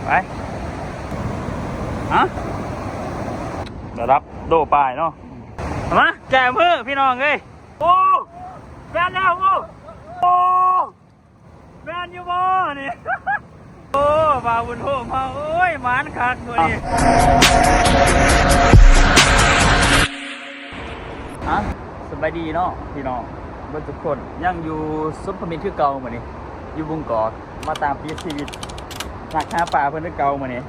ໄປ ຮະ ລະດັບໂດປາຍເນາະ ມາແກ້ມືພີ່ນ້ອງເອີຍ. ໂອ້ ແມ່ນແລ້ວ ໂອ້ ໂອ້ ແມ່ນຢູ່ບໍ່ນີ້? ໂອ້ ບ່າວບຸນໂຮມເຮົາ ໂອ້ຍ ໝານຄັກມື້ນີ້. ອ່ະ ສະບາຍດີເນາະພີ່ນ້ອງເບິດທຸກຄົນ ຍັງຢູ່ສຸມພະມິດຄືເກົ່າມື້ນີ້ ຢູ່ບຸງກອກ ມາຕາມຕິດຊີວິດນັກຫາປາເພິ່ນຄືເກົ່າມື້ນີ້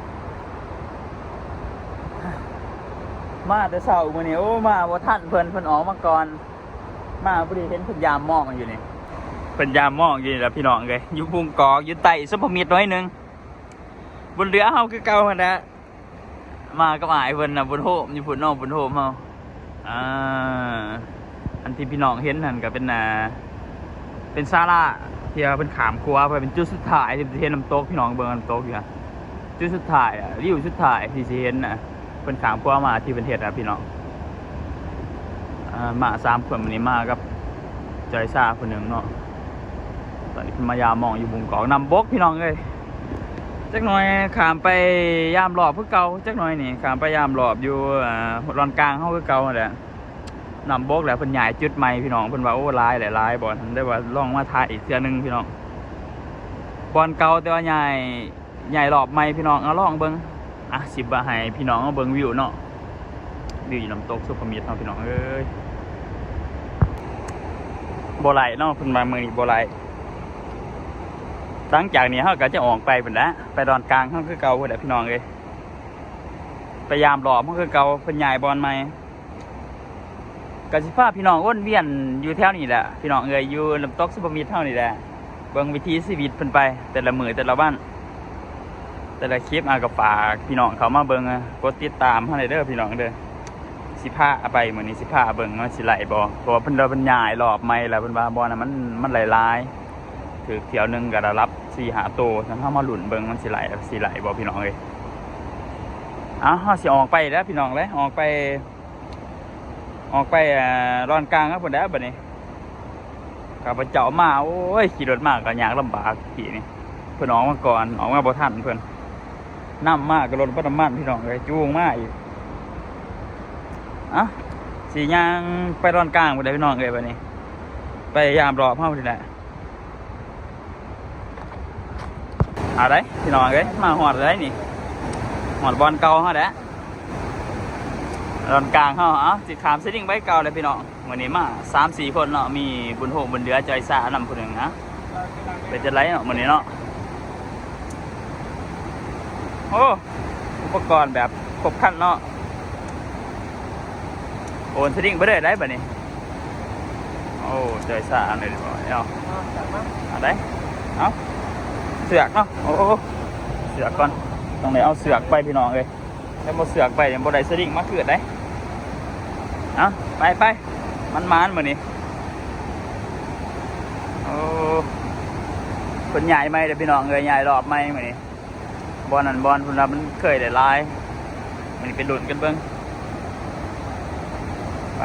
ມາແຕ່ເຊົ້າມື້ນີ້ ໂອ້ ມາບໍ່ທັນເພິ່ນ ເພິ່ນອອກມາກ່ອນ. ມາພໍດີເຫັນເພິ່ນຢາມມອງຢູ່ນີ້ ເພິ່ນຢາມມອງຢູ່ນີ້ລະພີ່ນ້ອງເອີຍ ຢູ່ບຸງກອກ ຢູ່ໃຕ້ສຸມພະມິດໜ້ອຍໜຶ່ງ ບຸນເຫຼືອເຮົາຄືເກົ່າຫັ້ນແຫຼະ ມາກັບອ້າຍເພິ່ນນະ ບຸນໂຮມຢູ່ພຸ້ນເນາະ ບຸນໂຮມເຮົາ ອ່າ ອັນທີ່ພີ່ນ້ອງເຫັນຫັ້ນກະເປັນ ອ່າ ເປັນສາລາທີ່ວ່າເພິ່ນຂ້າມຂົວໄປ ເປັນຈຸດສຸດທ້າຍທີ່ເຫັນນ້ຳຕົກ ພີ່ນ້ອງເບິ່ງນ້ຳຕົກຢູ່ຫັ້ນ ຈຸດສຸດທ້າຍ ລິ້ວສຸດທ້າຍທີ່ຊິເຫັນນະ ເພິ່ນຂ້າມຂົວມາທີ່ເພິ່ນເຮັດນະພີ່ນ້ອງ. ອ່າ ມາສາມຄົນ ມື້ນີ້ມາກັບຈອຍຊາຜູ້ໜຶ່ງເນາະ ຕອນນີ້ເພິ່ນມາຢາມມອງຢູ່ບຸງກອກ ນ້ຳບົກພີ່ນ້ອງເອີຍ ຈັກໜ່ອຍຂ້າມໄປຢາມລອບຄືເກົ່າ ຈັກໜ່ອຍນີ້ຂ້າມໄປຢາມລອບຢູ່ ອ່າ ດອນກາງເຮົາຄືເກົ່າຫັ້ນແຫຼະ ນ້ຳບົກແຫຼະ ເພິ່ນຍ້າຍຈຸດໃໝ່ພີ່ນ້ອງ ເພິ່ນວ່າ ໂອ້ ຫຼາຍແຫຼະ ຫຼາຍບ່ອນ ເພິ່ນເລີຍວ່າລອງມາຖ່າຍອີກເທື່ອໜຶ່ງພີ່ນ້ອງ ບ່ອນເກົ່າແຕ່ວ່າຍ້າຍ ຍ້າຍລອບໃໝ່ພີ່ນ້ອງ ເອົາລອງເບິ່ງ ອ່ະ ຊິບໍ່ໃຫ້ພີ່ນ້ອງເຮົາເບິ່ງວິວເນາະ ວິວຢູ່ນ້ຳຕົກສຸມພະມິດເຮົາພີ່ນ້ອງເອີຍ ບໍ່ໄຫຼເນາະ ເພິ່ນວ່າມື້ນີ້ບໍ່ໄຫຼ ຫຼັງຈາກນີ້ເຮົາກະຈະອອກໄປພຸ້ນແຫຼະ ໄປດອນກາງເຮົາຄືເກົ່າພຸ້ນແຫຼະພີ່ນ້ອງເອີຍ ໄປຢາມລອບເຮົາຄືເກົ່າ ເພິ່ນຍ້າຍບ່ອນໃໝ່ ກະຊິພາພີ່ນ້ອງວົນວຽນຢູ່ແຖວນີ້ແຫຼະພີ່ນ້ອງເອີຍ ຢູ່ນ້ຳຕົກສຸມພະມິດເຮົານີ້ແຫຼະ ເບິ່ງວິຖີຊີວິດເພິ່ນໄປແຕ່ລະມື້ແຕ່ລະວັນ ແຕ່ລະຄລິບ ອາ ກະຝາກພີ່ນ້ອງເຂົ້າມາເບິ່ງ ກົດຕິດຕາມເຮົາແດ່ເດີພີ່ນ້ອງເດີ ຊິພາໄປ ມື້ນີ້ຊິພາເບິ່ງວ່າຊິໄຫຼບໍ່ ເພາະວ່າເພິ່ນ ເພິ່ນຍ້າຍລອບໃໝ່ແລ້ວ ເພິ່ນວ່າບ່ອນນັ້ນມັນ ມັນຫຼາຍໆ ຖືກຖ້ຽວໜຶ່ງກະລະດັບສີ່ຫ້າໂຕ ຊັ້ນເຮົາມາລຸ້ນເບິ່ງມັນຊິໄຫຼ ຊິໄຫຼບໍ່ພີ່ນ້ອງເອີຍ ເອົາ ເຮົາຊິອອກໄປແລ້ວພີ່ນ້ອງເອີຍ ອອກໄປ ອອກໄປ ອ່າ ດອນກາງພຸ້ນແຫຼະບັດນີ້ ຂ້າພະເຈົ້າມາ ໂອ້ຍ ຂີ່ລົດມາກະຍາກລຳບາກ ເມື່ອກີ້ນີ້ ເພິ່ນອອກມາກ່ອນ ອອກມາບໍ່ທັນເພິ່ນ ນຳມາກະລົດບໍ່ນ້ຳມັນພີ່ນ້ອງເອີຍ ຈູງມາອີກ ອ່ະ ຊິຍ່າງໄປດອນກາງພຸ້ນແຫຼະພີ່ນ້ອງເອີຍ ບັດນີ້ ໄປຢາມລອບເຮົານີ້ແຫຼະ. ເອົາໄດ໋ພີ່ນ້ອງເອີຍ ມາຮອດແລ້ວນີ້ ຮອດບ່ອນເກົ່າເຮົາແລ້ວ ດອນກາງເຮົາ ເອົາ ຊິຂ້າມສະດິງໄປເກົ່າແລ້ວພີ່ນ້ອງ ມື້ນີ້ມາສາມສີ່ຄົນເນາະ ມີບຸນໂຮມ ບຸນເຫຼືອ ຈອຍຊານຳຜູ້ໜຶ່ງນະ ເປັນຈັ່ງໃດເນາະມື້ນີ້ເນາະ ໂອ້ ອຸປະກອນແບບຄົບຄັນເນາະ ໂອນສະດິງໄປເລີຍໄດ໋ບັດນີ້ ໂອ້ ຈອຍຊາເລີຍ ເອົາ ເອົາໄດ໋ ເອົາ ເຊືອກເນາະ ໂອ້ ເຊືອກກ່ອນ ຕ້ອງໄດ້ເອົາເຊືອກໄປພີ່ນ້ອງເອີຍ ຖ້າບໍ່ເຊືອກໄປນີ້ບໍ່ໄດ້ສະດິງມາຄືນໄດ໋ ເອົາ ໄປໆ ໝານໆ ມື້ນີ້ ໂອ້ ເພິ່ນຍ້າຍໃໝ່ເດີພີ່ນ້ອງເອີຍ ຍ້າຍລອບໃໝ່ມື້ນີ້ ບ່ອນນັ້ນບ່ອນພຸ້ນລະ ມັນເຄີຍໄດ້ຫຼາຍ ມື້ນີ້ໄປລຸ້ນກັນເບິ່ງ ໄປ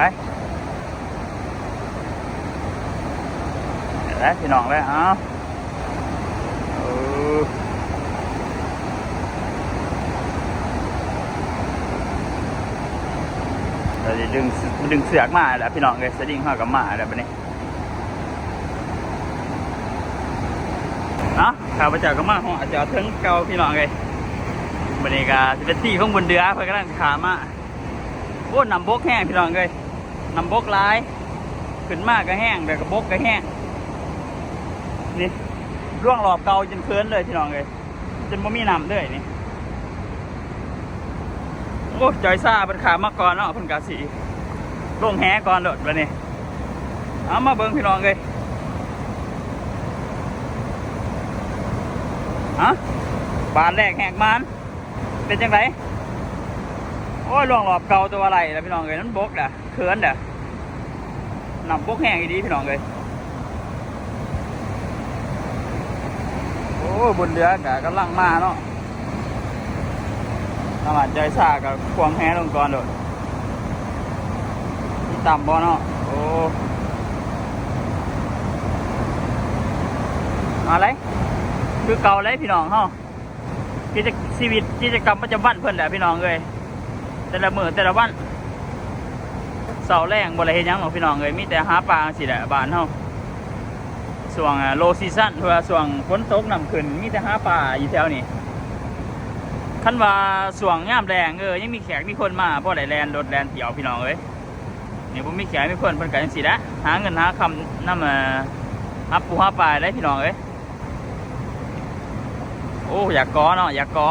ໄປແລ້ວພີ່ນ້ອງເອີຍ ເອົາ ເອີ ເຮົາຊິດຶງ ດຶງເຊືອກມາແລ້ວພີ່ນ້ອງເອີຍ ສະດິງເຮົາກະມາແລ້ວບັດນີ້ ເນາະ ຂ້າພະເຈົ້າກະມາຮອດຈອດເຖິງເກົ່າພີ່ນ້ອງເອີຍ ບັດນີ້ກະຊິເປັນທີ່ຂອງບຸນເດືອ ເພິ່ນກຳລັງຊິຂ້າມມາ ໂອ້ ນ້ຳບົກແຮງພີ່ນ້ອງເອີຍ ນ້ຳບົກຫຼາຍ ຂຶ້ນມາກະແຮງ ແລ້ວກະບົກກະແຮງ ນີ້ ລ່ວງລອບເກົ່າຈົນເຂີນເລີຍພີ່ນ້ອງເອີຍ ຈົນບໍ່ມີນ້ຳເລີຍນີ້ ໂອ້ ຈອຍຊາເພິ່ນຂ້າມມາກ່ອນເນາະ ເພິ່ນກະຊິລົງແຫກ່ອນໂລດບັດນີ້ ເອົາ ມາເບິ່ງພີ່ນ້ອງເອີຍ ຮະ ບາດແລກແຫກມານ ເປັນຈັ່ງໃດ ໂອ້ຍ ລ່ວງລອບເກົ່າ ແຕ່ວ່າໄຫຼລະພີ່ນ້ອງເອີຍ ມັນບົກລະ ເຂີນເດີ ນ້ຳບົກແຮງອີ່ຫຼີພີ່ນ້ອງເອີຍ ໂອ້ ບຸນເຮືອກະກຳລັງມາເນາະ ຕະຫຼາດໃຈສາກະຄວາງແຫລົງກ່ອນໂລດ ມີຕ່ຳບໍ່ເນາະ ໂອ້ ມາເລີຍ ຄືເກົ່າເລີຍພີ່ນ້ອງເຮົາ. ກິດຈະ ຊີວິດກິດຈະກຳປະຈຳວັນເພິ່ນແຫຼະພີ່ນ້ອງເອີຍ. ແຕ່ລະມື້ແຕ່ລະວັນ ເຊົ້າແລງບໍ່ໄດ້ເຮັດຫຍັງດອກພີ່ນ້ອງເອີຍ ມີແຕ່ຫາປາຈັ່ງຊີ້ແຫຼະບ້ານເຮົາ. ຊ່ວງ low season ເພາະວ່າຊ່ວງຝົນຕົກນ້ຳຂຶ້ນ ມີແຕ່ຫາປາຢູ່ແຖວນີ້. ຄັນວ່າຊ່ວງຍາມແລ້ງ ເອີ ຍັງມີແຂກມີຄົນມາ ພໍໄດ້ແລ່ນລົດແລ່ນທ່ຽວພີ່ນ້ອງເອີຍ. ນີ້ບໍ່ມີແຂກມີຄົນ ເພິ່ນກະຈັ່ງຊີ້ແຫຼະ ຫາເງິນຫາຄຳນຳ ເອີ ຫາປູຫາປາໄດ໋ພີ່ນ້ອງເອີຍ. ໂອ້ ຢາກກໍເນາະ ຢາກກໍ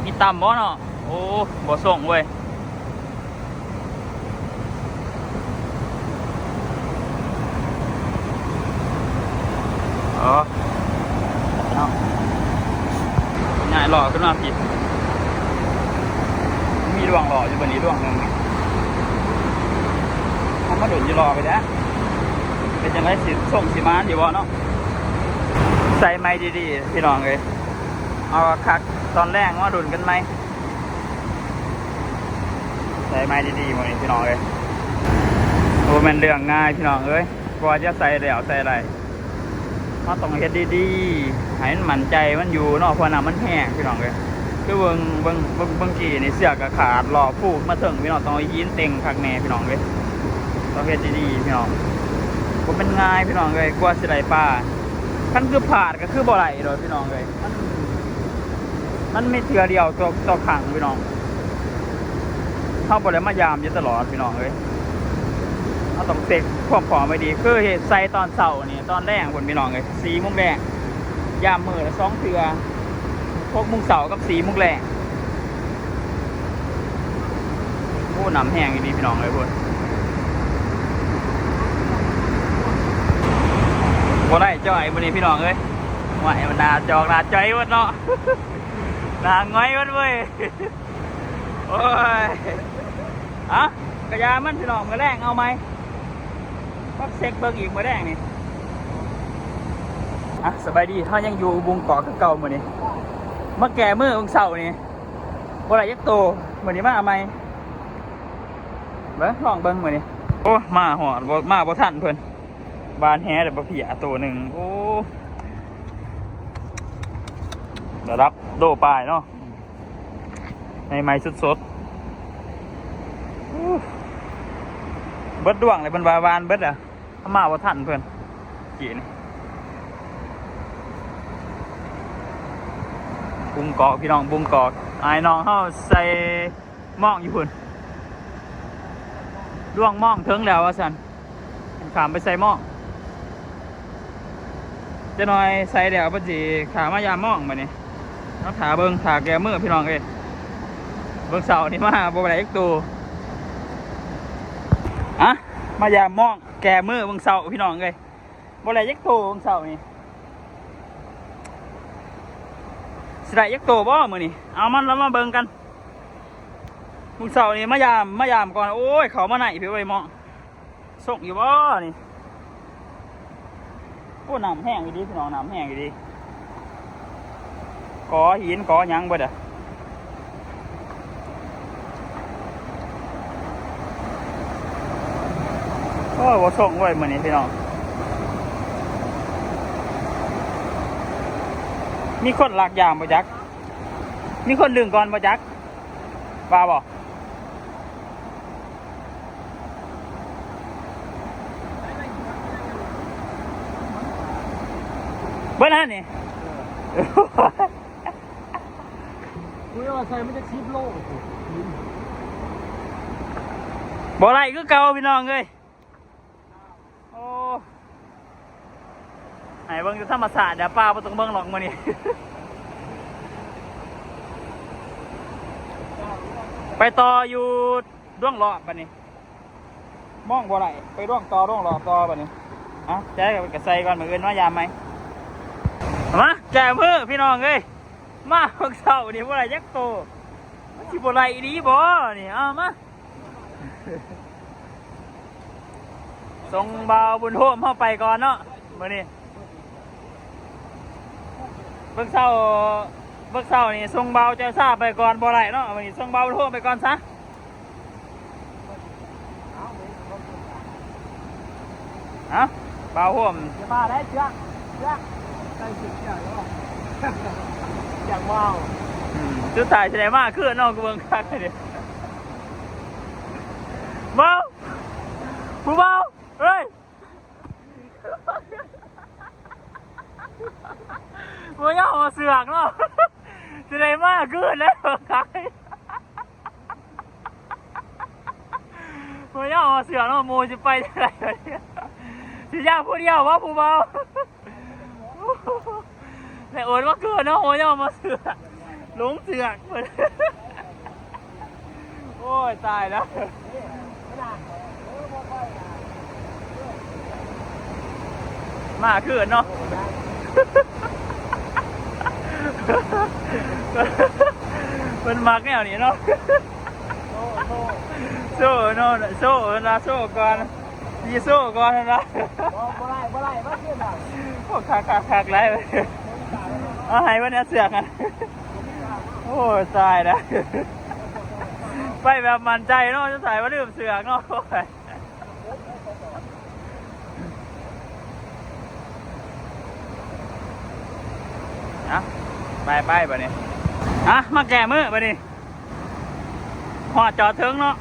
ມີຕຳບໍ່ເນາະ? ໂອ້ ບໍ່ສົ່ງເວີຍ. ອໍ ເນາະ ຍ້າຍລໍ້ຂຶ້ນມາພີ້ ມີລວງລໍ້ຢູ່ບ່ອນນີ້ລວງໜຶ່ງ. ເຮົາມາດົນຢູ່ລໍ້ໄປແທ້ ເປັນຈັ່ງໃດ ຊິສົ່ງຊິມາຢູ່ບໍ່ເນາະ? ໃສ່ໃໝ່ດີໆ ພີ່ນ້ອງເອີຍ ເອົາຄັກ ຕອນແລງມາດົນກັນໃໝ່. ໃສ່ໃໝ່ດີໆ ມື້ນີ້ພີ່ນ້ອງເອີຍ ບໍ່ແມ່ນເລື່ອງງ່າຍພີ່ນ້ອງເອີຍ ກວ່າຈະໃສ່ແລ້ວໃສ່ໄດ້ ເຮົາຕ້ອງເຮັດດີໆ ໃຫ້ມັນໝັ້ນໃຈມັນຢູ່ເນາະ ເພາະນ້ຳມັນແຮງພີ່ນ້ອງເອີຍ. ຄືເບິ່ງ ເບິ່ງ ເບິ່ງ ເບິ່ງກີ້ນີ້ ເຊືອກກະຂາດ ລໍ້ຟູກມາເທິງພີ່ນ້ອງ ຕ້ອງເອົາຫີນເຕັງຄັກແນ່ພີ່ນ້ອງເອີຍ. ຕ້ອງເຮັດດີໆ ພີ່ນ້ອງ ບໍ່ແມ່ນງ່າຍພີ່ນ້ອງເອີຍ ກວ່າຊິໄດ້ປາ. ຄັນຄືພາດກະຄືບໍ່ໄດ້ດອກພີ່ນ້ອງເອີຍ ມັນ ມັນມີເທື່ອດຽວຕໍ່ ຕໍ່ຄັ້ງພີ່ນ້ອງ. ເຮົາບໍ່ໄດ້ມາຢາມຢູ່ຕະຫຼອດພີ່ນ້ອງເອີຍ ເຮົາຕ້ອງເຊັກຄວາມພ້ອມໄວ້ດີ ຄືເຮັດໃສ່ຕອນເຊົ້ານີ້ ຕອນແລງພຸ້ນພີ່ນ້ອງເອີຍ ສີ່ໂມງແລງ ຢາມມື້ລະສອງເທື່ອ ຫົກໂມງເຊົ້າກັບສີ່ໂມງແລງ. ໂອ້ ນ້ຳແຮງອີ່ຫຼີພີ່ນ້ອງເອີຍພຸ້ນ ບໍ່ໄດ້ຈ້ອຍມື້ນີ້ພີ່ນ້ອງເອີຍ. ໂອ້ຍ ມັນໜ້າຈອກໜ້າຈ່ອຍໝົດເນາະ ໜ້າຫງອຍໝົດເວີຍ. ໂອ້ຍ ອະ ກະຢ່າມັນພີ່ນ້ອງ ມື້ແລງເອົາໃໝ່ ມາເຊັກເບິ່ງອີກມື້ແລງນີ້. ອະ ສະບາຍດີ ເຮົາຍັງຢູ່ບຸງກອກຄືເກົ່າມື້ນີ້ ມາແກ້ມືມື້ເຊົ້ານີ້ ບໍ່ໄດ້ຈັກໂຕ ມື້ນີ້ມາເອົາໃໝ່ ເບິ່ງ ລອງເບິ່ງມື້ນີ້. ໂອ້ ມາຮອດ ບໍ່ ມາບໍ່ທັນເພິ່ນ ບານແຫໄດ້ປາເພຍໂຕໜຶ່ງ. ໂອ້ ລະດັບໂລປາຍເນາະ ໃໝ່ໆສົດໆ. ໂອ້ ເບິດດວງເລີຍ ເພິ່ນວ່າຫວານເບິດອະ ເຮົາມາບໍ່ທັນເພິ່ນກີ້ນີ້. ບຸງກອກພີ່ນ້ອງ ບຸງກອກ ອ້າຍນ້ອງເຮົາໃສ່ ມອງຢູ່ພຸ້ນ ລວງມອງເຖິງແລ້ວວ່າຊັ້ນ ຂ້າມໄປໃສ່ມອງ. ຈັກໜ່ອຍໃສ່ແລ້ວເພິ່ນຊິຂ້າມມາຢາມມອງບາດນີ້. ເຮົາຖ້າເບິ່ງ ຖ້າແກ້ມືພີ່ນ້ອງເອີຍ. ເບິ່ງເຊົ້ານີ້ມາບໍ່ໄດ້ຈັກໂຕ. ອະ ມາຢາມມອງແກ້ມືເບິ່ງເຊົ້າພີ່ນ້ອງເອີຍ. ບໍ່ໄດ້ຈັກໂຕເບິ່ງເຊົ້ານີ້. ຊິໄດ້ຈັກໂຕບໍ່ມື້ນີ້? ເອົາ ມາ ເຮົາມາເບິ່ງກັນ. ມື້ເຊົ້ານີ້ມາຢາມ ມາຢາມກ່ອນ. ໂອ້ຍ ເຂົ້າມາໃນພີ້ເວີຍ ເໝາະ ສົ່ງຢູ່ບໍ່ນີ້? ໂອ້ ນ້ຳແຮງອີ່ຫຼີພີ່ນ້ອງ ນ້ຳແຮງອີ່ຫຼີ. ກໍຫີນກໍຫຍັງເບິດອະ. ໂອ້ຍ ບໍ່ສົ່ງເວີຍມື້ນີ້ພີ່ນ້ອງ. ມີຄົນລັກຢາມບໍ່ຈັກ? ມີຄົນດຶງກ່ອນບໍ່ຈັກ? ວ່າບໍ່? ເບິດຫັ້ນນີ້. ເອີ ກູວ່າໃສ່ມັນຈັກສິບໂລ. ບໍ່ໄດ້ຄືເກົ່າພີ່ນ້ອງເອີຍ. ໂອ້ ໃຫ້ເບິ່ງແຕ່ທຳມະຊາດ ດຽວປ່າບໍ່ຕ້ອງເບິ່ງດອກມື້ນີ້. ໄປຕໍ່ຢູ່ດວງຫຼອບບາດນີ້. ມອງບໍ່ໄດ້ ໄປດວງຕໍ່ ດວງຫຼອບຕໍ່ບາດນີ້. ເອົາ ແຈກະໃສ່ກ່ອນ ມື້ອື່ນມາຢາມໃໝ່. ມາແກ້ມືພີ່ນ້ອງເອີຍ. ມາມື້ເຊົ້ານີ້ບໍ່ໄດ້ຈັກໂຕ. ມັນຊິບໍ່ໄດ້ອີ່ຫຼີບໍ່ນີ້? ເອົາມາ ສົ່ງບ່າວບຸນໂຮມເຮົາໄປກ່ອນເນາະມື້ນີ້. ເບິ່ງເຊົ້າ ເບິ່ງເຊົ້ານີ້ສົ່ງບ່າວເຈົ້າຊາໄປກ່ອນບໍ່ໄດ້ເນາະ. ມື້ນີ້ສົ່ງບ່າວບຸນໂຮມໄປກ່ອນຊະ. ເອົ້າ ບ່າວໂຮມ ຢ່າມາໄດ້ເຊືອກ ເຊືອກ ໃສ່ເຊືອກແລ້ວ. ຢ່າງວ້າວ ອືມ ສຸດທ້າຍຊິໄດ້ມາຄືເນາະ ກູເບິ່ງຄັກເດ ເວົ້າ ຜູ້ເວົ້າ ເອີຍ ບໍ່ຍອມເອົາເຊືອກເນາະ ຊິໄດ້ມາຄືແລ້ວ ບໍ່ຍອມເອົາເຊືອກເນາະ ໝູ່ຊິໄປຈັ່ງໃດ ຊິຍ່າງຜູ້ດຽວບໍ່ຜູ້ເວົ້າ ແລະໂອນມາເກີນເນາະ ໂອນເອົາມາເສືອ ລົງເສືອກ ໂອ້ຍ ຕາຍແລ້ວ ມາຄືເນາະ ເພິ່ນມັກແນວນີ້ເນາະ ໂຊເນາະ ໂຊເພິ່ນວ່າ ໂຊກ່ອນ ຊິໂຊກ່ອນຫັ້ນນະ ບໍ່ ບໍ່ໄດ້ ບໍ່ໄດ້ ມາຄືນນະ ໂອ້ ຄັກໆໆຫຼາຍ ເອົາໃຫ້ເພິ່ນເອົາເສືອກຫັ້ນ ໂອ້ຍ ຕາຍແລ້ວ ໄປແບບໝັ້ນໃຈເນາະ ສຸດທ້າຍມາລືມເສືອກເນາະ ນະ ໄປໆ ບາດນີ້ ອ່ະ ມາແກ້ມື້ບາດນີ້ ຮອດຈອດເຖິງເນາະ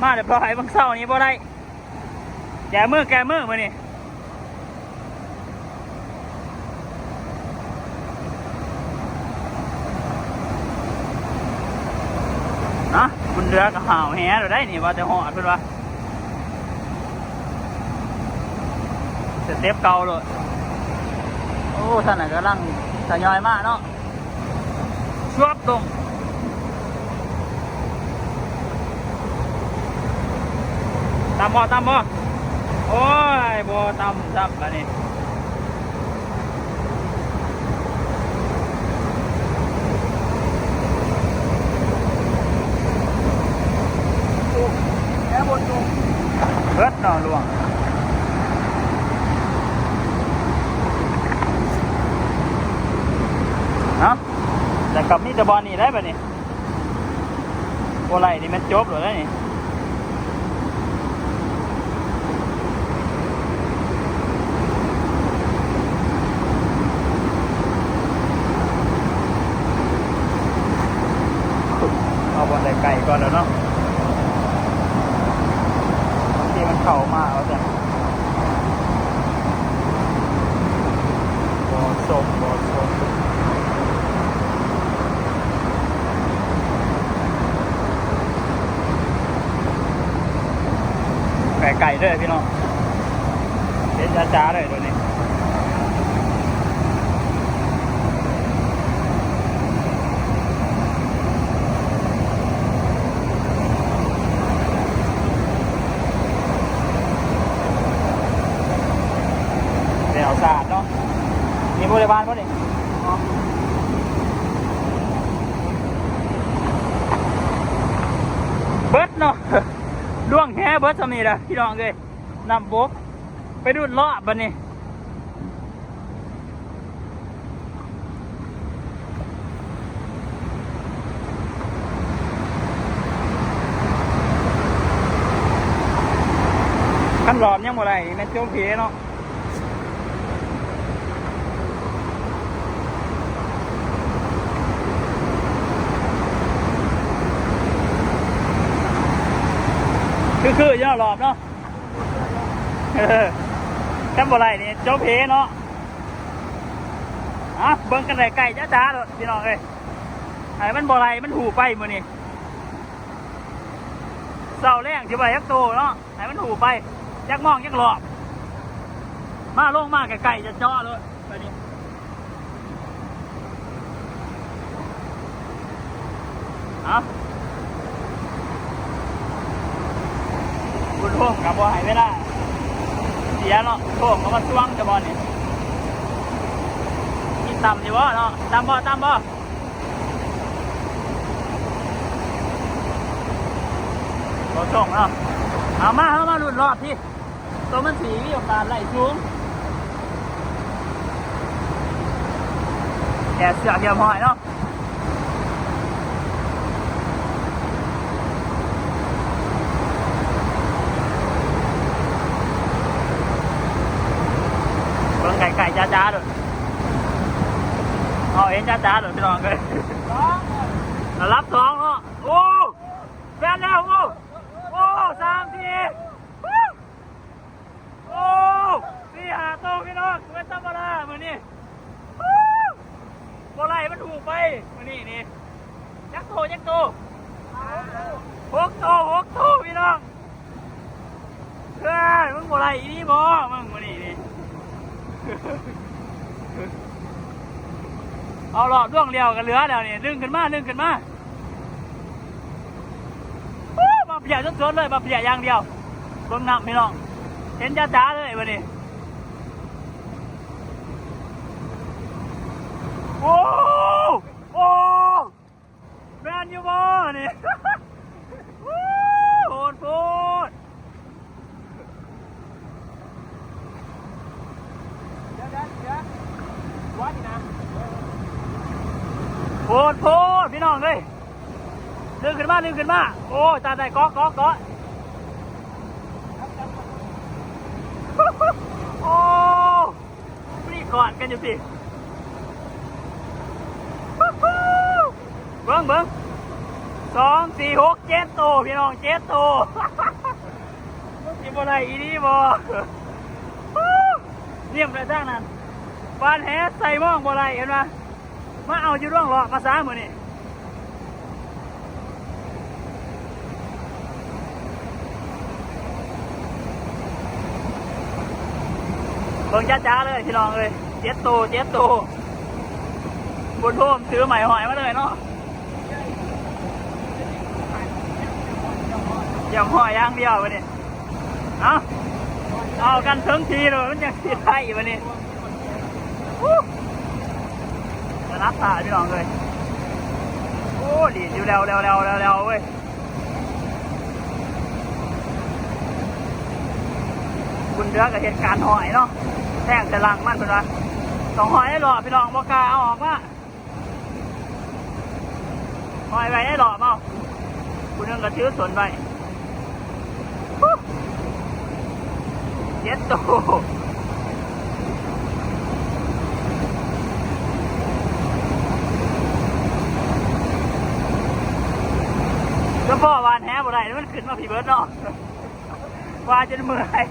ມາຮຽບຮ້ອຍ ບາງເຊົ້ານີ້ບໍ່ໄດ້ ແກ້ມື້ ແກ້ມື້ມື້ນີ້ ນະ ບຸນເຮືອກໍຫາວແຮງແລ້ວໄດ໋ນີ້ ວ່າແຕ່ຮອດເພິ່ນວ່າ ສະເຕັບເກົ່າໂລດ ໂອ້ ທ່ານນະກຳລັງທະຍອຍມາເນາະ ຊວບລົງ ຕ່ຳບໍ່ ຕ່ຳບໍ່ ໂອ້ຍ ບໍ່ຕ່ຳຊ້ຳບາດນີ້ ແລ້ວບໍ່ຕົກ ເບິດເນາະ ລ່ວງ ເນາະ ແລ້ວກໍມີແຕ່ບ່ອນນີ້ໄດ໋ບາດນີ້ ບໍ່ໄດ້ນີ້ແມ່ນຈົບແລ້ວເດ້ນີ້ ເອົາບ່ອນໃກ້ໆກ່ອນແລ້ວເນາະ ບາງທີມັນເຂົ້າມາວ່າຊັ້ນ. ບໍ່ສົມ ບໍ່ສົມ ໃກ້ໆເດີພີ່ນ້ອງ ເຮັດຈ້າໆເດີໂຕນີ້. ແນວສາດເນາະ ມີບໍລິວານບໍ່ນີ້? ເບິດເນາະ ລ່ວງແຮເບິດຊ່ຳນີ້ລະພີ່ນ້ອງເອີຍ ນ້ຳບົກ ໄປດຸດເລາະບາດນີ້. ຄັນຫຼອມຍັງບໍ່ໄດ້ນີ້ແມ່ນໂຈເພເນາະ ຄືໆຢູ່ເນາະຫຼອມເນາະ. ເອີ ຄັນບໍ່ໄລ່ນີ້ຈົບເຮເນາະ. ອ່ະ ເບິ່ງກັນໄດ້ໃກ້ຈ້າໆໂລດພີ່ນ້ອງເອີຍ ໃຫ້ມັນບໍ່ໄລ່ມັນຫູໄປມື້ນີ້ ເຊົ້າແລງຊິບໍ່ໄດ້ຈັກໂຕເນາະ ໃຫ້ມັນຫູໄປ ຈັກມອງຈັກລອບ ມາລົງມາໃກ້ໆຈະເຈາະໂລດບາດນີ້. ເອົາ ບຸນໂຮມກໍບໍ່ໃຫ້ເວລາເສຍເນາະ ໂຮມກໍມາຊ່ວງແຕ່ບ່ອນນີ້ ມີຕ່ຳຢູ່ບໍ່ເນາະ ຕ່ຳບໍ່ ຕ່ຳບໍ່ ບໍ່ສົ່ງເນາະ. ເອົາມາ ເຮົາມາລຸ້ນຮອບທີ່ ໂຕມັນຊິມີໂອກາດໄລ່ສູງ ແກະເຊືອກຮຽບຮ້ອຍເນາະ ເບິ່ງໃກ້ໆຈ້າໆໂລດ. ເອົາເຫັນຈ້າໆໂລດພີ່ນ້ອງເອີຍ. ລະດັບສອງເນາະ. ໂອ້ ແມ່ນແລ້ວ. ໂອ້ ໂອ້ ສາມສີ່. ໂອ້ ສີ່ຫ້າໂຕພີ່ນ້ອງ ບໍ່ແມ່ນທຳມະດາມື້ນີ້. ບໍ່ໄລ່ມັນຫູກໄປມື້ນີ້ນີ້. ຈັກໂຕ ຈັກໂຕ? ຫົກໂຕ ຫົກໂຕພີ່ນ້ອງ. ເອີຍ ມຶງບໍ່ໄລ່ອີ່ຫຼີບໍ່ມຶງມື້ນີ້ນີ້? ເອົາລອບດວງດຽວກໍເຫຼືອແລ້ວນີ້. ດຶງຂຶ້ນມາ ດຶງຂຶ້ນມາ. ໂອ້ ມາເພຍສົດໆເລີຍ ມາເພຍຢ່າງດຽວ. ເບິ່ງນ້ຳພີ່ນ້ອງ ເຫັນຈ້າໆເລີຍບັດນີ້. ໂອ້ ໂອ້ ແມ່ນຢູ່ບໍ່ນີ້? ໂຫດໂພດ. ໂຫດໂພດພີ່ນ້ອງເອີຍ. ດຶງຂຶ້ນມາ ດຶງຂຶ້ນມາ. ໂອ້ຍ ຕາຍ ຕາຍ ເກາະ ເກາະ ເກາະ. ໂອ້ ນີ້ກອດກັນຢູ່ຕິ. ເບິ່ງ ເບິ່ງ ສອງ ສີ່ ຫົກ ເຈັດໂຕພີ່ນ້ອງ ເຈັດໂຕ. ມັນຊິບໍ່ໄດ້ອີ່ຫຼີບໍ່? ນຽມໄປທາງນັ້ນ ບາດແຫໃສ່ມອງບໍ່ໄດ້ ເຫັນບໍ່? ມາເອົາຢູ່ດວງຫຼອກມາຊະມື້ນີ້. ເບິ່ງຈ້າໆເລີຍພີ່ນ້ອງເອີຍ ເຈັດໂຕ ເຈັດໂຕ. ບຸນໂຮມຖືໄມ້ຫ້ອຍມາເລີຍເນາະ ຢາກຫ້ອຍຢ່າງດຽວບັດນີ້. ເອົາ ເອົາກັນເຖິງທີ່ໂລດ ມັນຈັ່ງຊິໄດ້ບັດນີ້. ລະດັບຖ້າພີ່ນ້ອງເອີຍ. ໂອ້ ດີດຢູ່ແລ້ວໆໆໆເວີຍ. ບຸນເດືອກໍເຮັດການຫ້ອຍເນາະ ແທງໃສ່ຫຼັງມັນເພິ່ນວ່າ ຕ້ອງຫ້ອຍໃນຫຼອບພີ່ນ້ອງ ບໍ່ກ້າເອົາອອກມາ. ຫ້ອຍໄວ້ໃນຫຼອບເອົາ ຜູ້ໜຶ່ງກໍຖືສົນໄວ້. ເຈັດໂຕ ສະເພາະຫວ່ານແຫບໍ່ໄດ້ ມັນຂຶ້ນມາພີ້ເບິດເນາະ ວ່າຈົນເມື່ອຍ.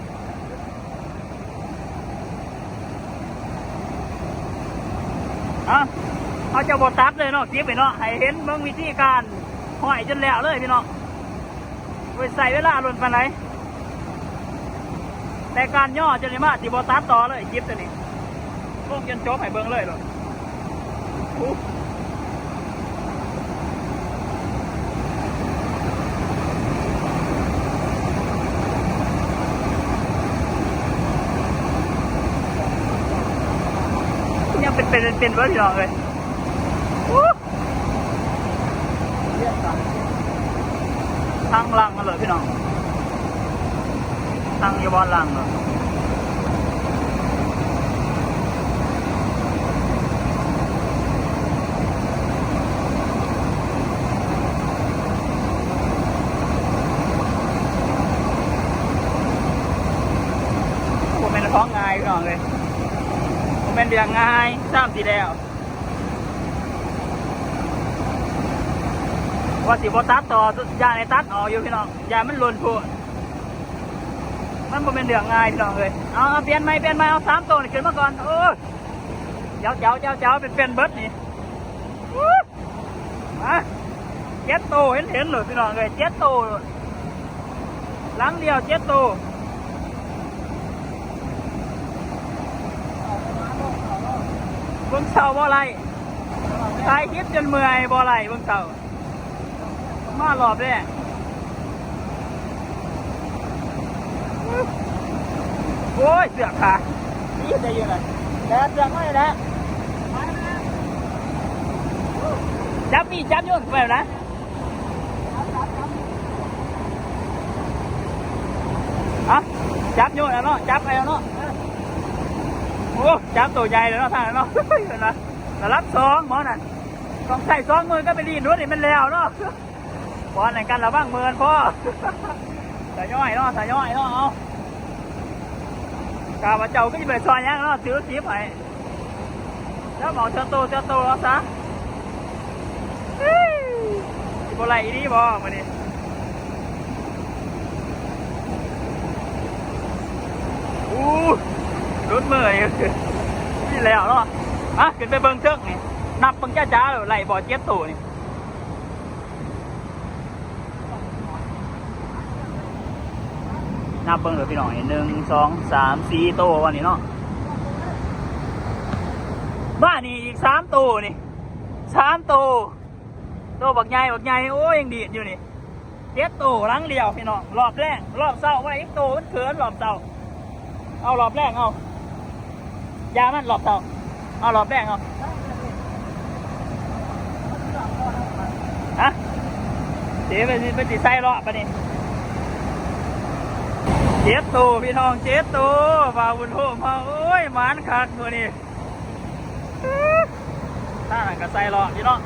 ເອົາ ເຮົາຈະບໍ່ຕັດເລີຍເນາະ ຄລິບນີ້ເນາະ ໃຫ້ເຫັນເບິ່ງວິທີການຫ້ອຍຈົນແລ້ວເລີຍພີ່ນ້ອງ. ໂອ້ຍ ໃຊ້ເວລາດົນປານໃດ ແຕ່ການຍໍຈົນໄດ້ມາ ຊິບໍ່ຕັດຕໍ່ເລີຍຄລິບໂຕນີ້ ລົງຈົນຈົບໃຫ້ເບິ່ງເລີຍໂລດ. ຍັງເປັນໆເປັນໆເບິ່ງພີ່ນ້ອງເອີຍ. ທາງຫຼັງຫັ້ນເລີຍພີ່ນ້ອງ ທາງຢູ່ບ່ອນຫຼັງເລີຍ. ບໍ່ແມ່ນຂອງງ່າຍພີ່ນ້ອງເອີຍ ບໍ່ແມ່ນເລື່ອງງ່າຍຊ້ຳຊິແລ້ວ. ວ່າຊິບໍ່ຕັດຕໍ່ ຢ້ານໃຫ້ຕັດອອກຢູ່ພີ່ນ້ອງ ຢ້ານມັນຫຼົ່ນໂພດ ມັນບໍ່ແມ່ນເລື່ອງງ່າຍພີ່ນ້ອງເອີຍ. ເອົາ ເອົາ ປ່ຽນໃໝ່ ປ່ຽນໃໝ່ ເອົາສາມໂຕນີ້ຂຶ້ນມາກ່ອນ. ໂອ້ຍ ເຈົ້າ ເຈົ້າ ເຈົ້າ ເຈົ້າ ເປັນໆເບິດນີ້. ມາ ເຈັດໂຕ ເຫັນໆໂລດພີ່ນ້ອງເອີຍ ເຈັດໂຕໂລດ ຫຼັງດຽວເຈັດໂຕ. ເບິ່ງເຊົ້າບໍ່ໄລ່ ຖ່າຍຄລິບຈົນເມື່ອຍ ບໍ່ໄລ່ເບິ່ງເຊົ້າ ມາຮອບແລກ. ໂອ້ຍ ເສືອກຂາດ ນີ້ເຮັດໄດ້ຢູ່ນະ ແລະເສືອກມານີ້ແຫຼະ ຈັບນີ້ ຈັບໂຍນໄປນະ. ເອົາ ຈັບໂຍນເອົາເນາະ ຈັບໄປເອົາເນາະ. ໂອ້ ຈັບໂຕໃຫຍ່ເລີຍເນາະ ທ່ານເນາະ ລະດັບສອງໝໍນັ້ນ ຕ້ອງໃຊ້ສອງມືກັບໄປລີ້ນໂດດໃຫ້ມັນແລ້ວເນາະ. ບໍ່ໃຫ້ກັນລະວັງເມີນພໍ ສະຍ້ອຍເນາະ ສະຍ້ອຍເນາະ. ເອົາ ຂ້າພະເຈົ້າກໍຊິໄປຊ່ອຍຫຍັງເນາະ ຖືຄລິບໃຫ້. ແລ້ວເອົາເທື່ອໂຕ ເທື່ອໂຕເອົາຊະ. ຊິບໍ່ໄຫຼອີ່ຫຼີບໍ່ມື້ນີ້? ອູ້ ຫຼຸດມືນີ້ ນີ້ແລ້ວເນາະ. ມາ ຂຶ້ນໄປເບິ່ງເທິງນີ້ ນັບເບິ່ງຈ້າໆ ໄຫຼບໍ່ເຈັດໂຕນີ້. ນັບເບິ່ງເດີພີ່ນ້ອງ ນີ້ ໜຶ່ງ ສອງ ສາມ ສີ່ໂຕ ວ່ານີ້ເນາະ. ບ້ານນີ້ອີກສາມໂຕນີ້ ສາມໂຕ ໂຕບັກໃຫຍ່ ບັກໃຫຍ່ ໂອ້ຍ ຍັງດີດຢູ່ນີ້. ເຈັດໂຕຫຼັງດຽວພີ່ນ້ອງ ລອບແລງ ລອບເຊົ້າບໍ່ໄດ້ອີກໂຕ ມັນເຂີນລອບເຊົ້າ. ເອົາລອບແລງ ເອົາ ຢ່າມັນລອບເຊົ້າ ເອົາລອບແລງ ເອົາ. ຮະ ເດ ເພິ່ນ ເພິ່ນຊິໃສ່ເລາະບາດນີ້. ເຈັດໂຕພີ່ນ້ອງ ເຈັດໂຕ ບ່າວບຸນໂຮມເຮົາ ໂອ້ຍ ໝານຄັກມື້ນີ້. ທາງນັ້ນກໍໃສ່ເລາະຢູ່ເນາະ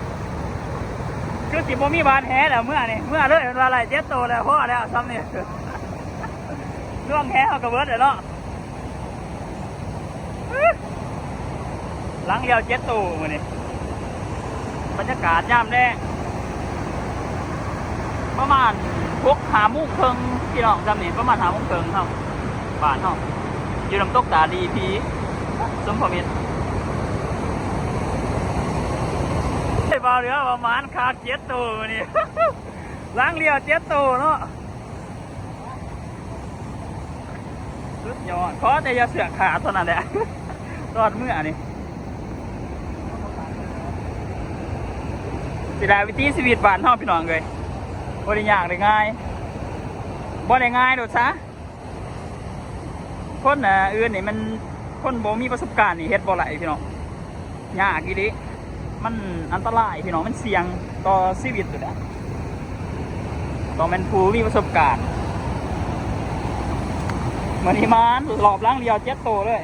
ຄືຊິບໍ່ມີບາດແຫແລ້ວ ເມືອນີ້ ເມືອເລີຍ ເພິ່ນວ່າໄລ່ເຈັດໂຕແລ້ວ ພໍແລ້ວຊ່ຳນີ້ ລວງແຫເຮົາກໍເບິດແລ້ວເນາະ. ຫຼັງດຽວເຈັດໂຕມື້ນີ້ ບັນຍາກາດຍາມແລງ ປະມານຫົກ ຫ້າໂມງເຄິ່ງ ພີ່ນ້ອງ ຊ່ຳນີ້ ປະມານຫ້າໂມງເຄິ່ງເຮົາ ບ້ານເຮົາ ຢູ່ນ້ຳຕົກຕາດີພີ ຊົມພະມິດ. ເວົ້າເລື່ອງປະມານຄາກເຈັດໂຕມື້ນີ້ ຫຼັງດຽວເຈັດໂຕເນາະ ສຸດຍອດ ຂໍແຕ່ຢ່າເຊືອກຂາດເທົ່ານັ້ນແຫຼະ ຕອນເມືອນີ້. ຊິໄດ້ວິຖີຊີວິດບ້ານເຮົາ ພີ່ນ້ອງເອີຍ ບໍ່ໄດ້ຍາກໄດ້ງ່າຍ ບໍ່ໄດ້ງ່າຍໂດດຊະ. ຄົນ ອ່າ ອື່ນນີ້ມັນ ຄົນບໍ່ມີປະສົບການນີ້ເຮັດບໍ່ໄດ້ພີ່ນ້ອງ ຍາກອີ່ຫຼີ ມັນອັນຕະລາຍພີ່ນ້ອງ ມັນສ່ຽງຕໍ່ຊີວິດຢູ່ແລ້ວ ຕ້ອງແມ່ນຜູ້ມີປະສົບການ. ມື້ນີ້ມາລອບຫຼັງດຽວເຈັດໂຕເລີຍ.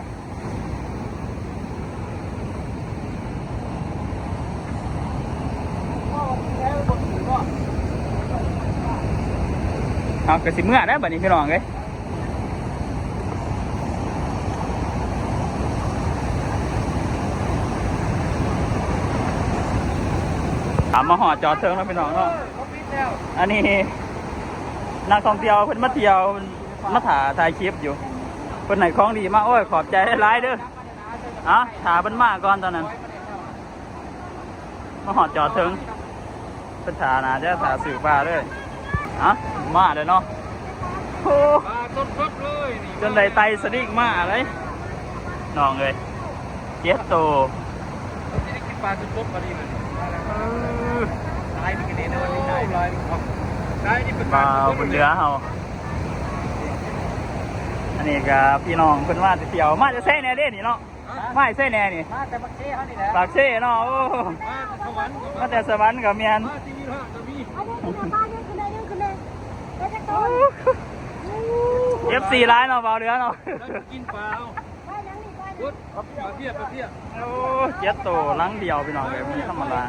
ເຮົາກໍຊິເມືອແລ້ວບັດນີ້ພີ່ນ້ອງເອີຍ ເອົາ ມາຮອດຈອດເຖິງແລ້ວພີ່ນ້ອງເນາະ. ອັນນີ້ນັກທ່ອງທ່ຽວເພິ່ນມາທ່ຽວ ມາຖ້າຖ່າຍຄລິບຢູ່ ເພິ່ນໃຫ້ຂອງດີມາ ໂອ້ຍ ຂອບໃຈຫຼາຍໆເດີ. ເອົາ ຖ້າເພິ່ນມາກ່ອນຕອນນັ້ນ ມາຮອດຈອດເຖິງ ເພິ່ນຖ້າ ໜ້າຈະຖ້າຊື້ປາເລີຍ. ເອົາ ມາແລ້ວເນາະ ໂອ້ ປາສົດໆເລີຍນີ້ ຈົນໄດ້ໄຕ່ສະດິງມາເລີຍ ນ້ອງເອີຍ ເຈັດໂຕ. ເຮົາຊິໄດ້ກິນປາສົດໆບັດນີ້ ເອີ ຫຼາຍນີ້ກໍແນ່ນອນ ຫຼາຍ ຫຼາຍນີ້ເປັນປາສົດໆ ເຫຼືອເຮົາ. ອັນນີ້ກໍພີ່ນ້ອງເພິ່ນມາແຕ່ທ່ຽວ ມາແຕ່ໃສແດ່ເດນີ້ເນາະ? ມາແຕ່ໃສແດ່ນີ້? ມາແຕ່ປາກເຊເຮົານີ້ແຫຼະ ປາກເຊເນາະ. ໂອ້ ມາແຕ່ສະຫວັນກໍ ມາແຕ່ສະຫວັນກໍແມ່ນ ມາທີ່ວິພາກກໍມີ. ເອັຟຊີຫຼາຍເນາະ ບ່າວເຫຼືອເນາະ ເອັຟຊີຫຼາຍເນາະ ບ່າວເຫຼືອເນາະ. ກິນປາ ປາເພຍ ປາເພຍ. ໂອ້ ເຈັດໂຕຫຼັງດຽວພີ່ນ້ອງເອີຍ ບໍ່ທຳມະດາ.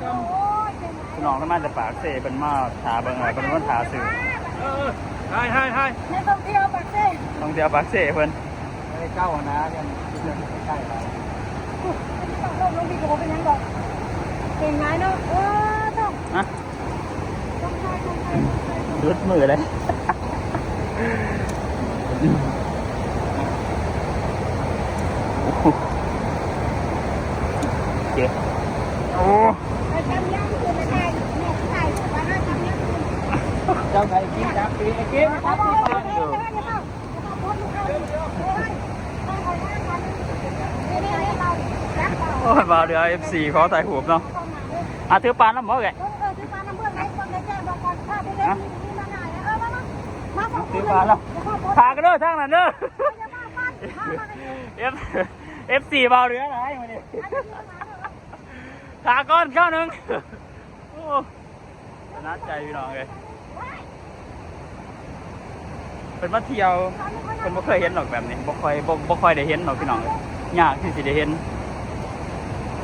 ພີ່ນ້ອງເພິ່ນມາແຕ່ປາກເຊ ເພິ່ນມາຖ້າເບິ່ງ ເພິ່ນມາຖ້າຊື້. ເອີ ເອີ ຖ່າຍ ຖ່າຍ ຖ່າຍ ນັກທ່ອງທ່ຽວປາກເຊ ທ່ອງທ່ຽວປາກເຊເພິ່ນ ໄດ້ເຈົ້ານະ ຍັງໃກ້ໆ ລອງລົງນີ້ກໍບໍ່ເປັນຫຍັງດອກ ເກັ່ງຫຼາຍເນາະ. ເອີ ຕ້ອງ ຮະ ລຸດມືເລີຍ. ໂອ້ ເຈົ້າໄປກິນຈັກປີ ໄອ້ເກມ ໂອ້ຍ ບ່າວເຫຼືອ ເອັຟຊີ ຂໍຖ່າຍຮູບເນາະ. ອ່ະ ຖືປານນຳບໍ່ເອີຍ? ເອີ ເອີ ຖືປານນຳເບິ່ງໄດ້ ເບິ່ງໄດ້ແຈ້ງບອກກ່ອນ ຖ້າຜູ້ໃດ ຮະ ມີ ມີມາຫຼາຍ ເອີ ມາ ມາ ມາສອງຄົນ ຖືປານນຳ ຖ້າກັນເດີ ທາງນັ້ນເດີ. ເອີ ຢ່າມາ ມາ ມາ ເອັຟ ເອັຟຊີ ບ່າວເຫຼືອຫຼາຍມື້ນີ້ ຖ້າກ່ອນຄາວໜຶ່ງ. ໂອ້ ໜ້າໃຈພີ່ນ້ອງເອີຍ ເພິ່ນມາທ່ຽວ ເພິ່ນບໍ່ເຄີຍເຫັນດອກແບບນີ້ ບໍ່ຄ່ອຍ ບໍ່ ບໍ່ຄ່ອຍໄດ້ເຫັນດອກພີ່ນ້ອງເອີຍ ຍາກທີ່ຊິໄດ້ເຫັນ.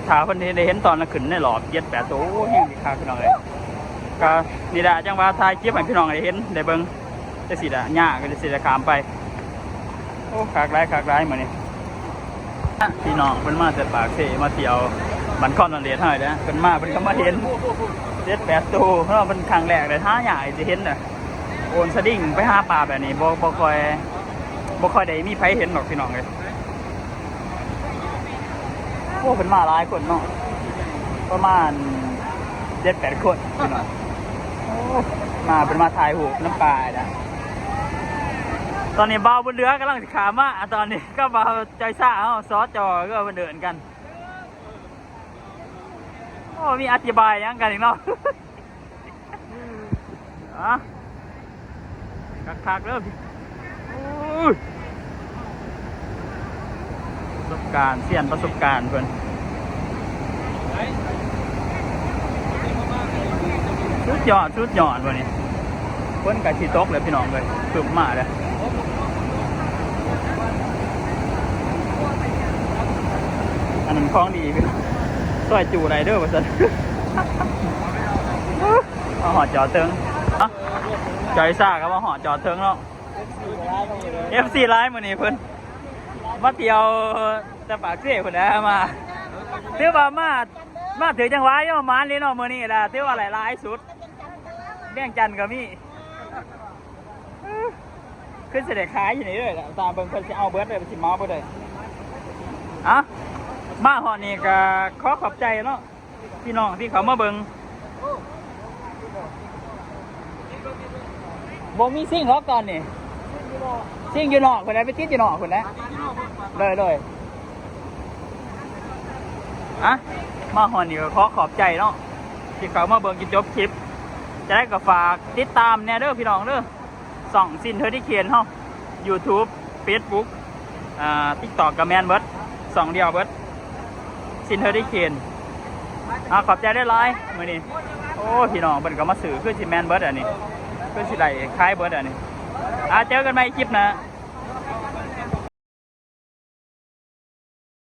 ຖ້າເພິ່ນໄດ້ເຫັນຕອນລະຂຶ້ນໃນລອບເຈັດແປດໂຕ ໂອ້ ແຮງຊິຄັກພີ່ນ້ອງເອີຍ. ກໍນີ້ລະ ຈັ່ງວ່າຖ່າຍຄລິບໃຫ້ພີ່ນ້ອງໄດ້ເຫັນໄດ້ເບິ່ງ ຈັ່ງຊີ້ລະ ຍາກກໍຈັ່ງຊີ້ລະ ຂ້າມໄປ. ໂອ້ ຄັກຫຼາຍ ຄັກຫຼາຍມື້ນີ້ ພີ່ນ້ອງເພິ່ນມາແຕ່ປາກເຊ ມາທ່ຽວ ບ້ານຄອນນະເດດເຮົາເດ້ ເພິ່ນມາເພິ່ນກໍມາເຫັນເຈັດແປດໂຕເນາະ ເພິ່ນຄັ້ງແລກເດ້ ຫາຍາກທີ່ຈະເຫັນນະ ໂອນສະດິງໄປຫາປາແບບນີ້ ບໍ່ ບໍ່ຄ່ອຍ ບໍ່ຄ່ອຍໄດ້ມີໃຜເຫັນດອກພີ່ນ້ອງເອີຍ. ໂອ້ ເພິ່ນມາຫຼາຍຄົນເນາະ ປະມານເຈັດແປດຄົນພີ່ນ້ອງ. ໂອ້ ມາ ເພິ່ນມາຖ່າຍຮູບນຳປານະ. ຕອນນີ້ບ່າວບຸນເຫຼືອກຳລັງຊິຂ້າມມາ ຕອນນີ້ກັບບ່າວຈອຍຊາເຮົາ ສຈ ຄືເພິ່ນເອີ້ນກັນ. ໂອ້ ມີອະທິບາຍຫຍັງກັນອີກເນາະ. ອ່ະ ຄັກໆເດີ ໂອ້ຍ ປະສົບການ ຊຽນປະສົບການເພິ່ນ ສຸດຍອດ ສຸດຍອດ ບາດນີ້. ຝົນກໍຊິຕົກແລ້ວພີ່ນ້ອງເອີຍ ຄຶ້ມມາແລ້ວ. ອັນນັ້ນຂອງດີ ຊອຍຈູໄດ້ເດີວ່າຊັ້ນ. ມາຮອດຈອດເຖິງ ເອົ້າ ຈອຍຊາກໍມາຮອດຈອດເຖິງເນາະ. ເອັຟຊີຫຼາຍມື້ນີ້ ເພິ່ນມາທ່ຽວແຕ່ປາກເຊພຸ້ນແຫຼະ ມາ ຖືວ່າມາ ມາຖືກຈັງຫວະຢູ່ ໝານເລີຍເນາະ ມື້ນີ້ລະ ຖືວ່າຫຼາຍໆສຸດ. ວຽງຈັນກໍມີ ຄືຊິໄດ້ຂາຍຢູ່ນີ້ເດີ ຕາເບິ່ງເພິ່ນຊິເອົາເບິດເດີ ຊິເໝົາເບິດເດີ. ເອົ້າ ມາຮອດນີ້ກໍຂໍຂອບໃຈເນາະ ພີ່ນ້ອງທີ່ເຂົ້າມາເບິ່ງ. ບໍ່ມີຊິງດອກຕອນນີ້ ຊິງຢູ່ນອກພຸ້ນແຫຼະ ໄປຕິດຢູ່ນອກພຸ້ນແຫຼະ. ໂດຍໆ ອ່ະ ມາຮອດນີ້ກໍຂໍຂອບໃຈເນາະ ທີ່ເຂົ້າມາເບິ່ງຈົນຈົບຄລິບ. ຈັ່ງໃດກໍຝາກຕິດຕາມແດ່ເດີພີ່ນ້ອງເດີ ຊ່ອງຊິນເທີດີເຄນເຮົາ ຢູທູບ ເຟສບຸກ ອ່າ ຕິກຕັອກກໍແມ່ນເບິດ ຊ່ອງດຽວເບິດ ຊິນເທີດີເຄນ. ອ່າ ຂອບໃຈຫຼາຍໆມື້ນີ້. ໂອ້ ພີ່ນ້ອງເພິ່ນກໍມາຊື້ ຄືຊິແມ່ນເບິດອັນນີ້ ຄືຊິໄດ້ຂາຍເບິດອັນນີ້. ອ່າ ເຈີກັນໃໝ່ຄລິບໜ້າ.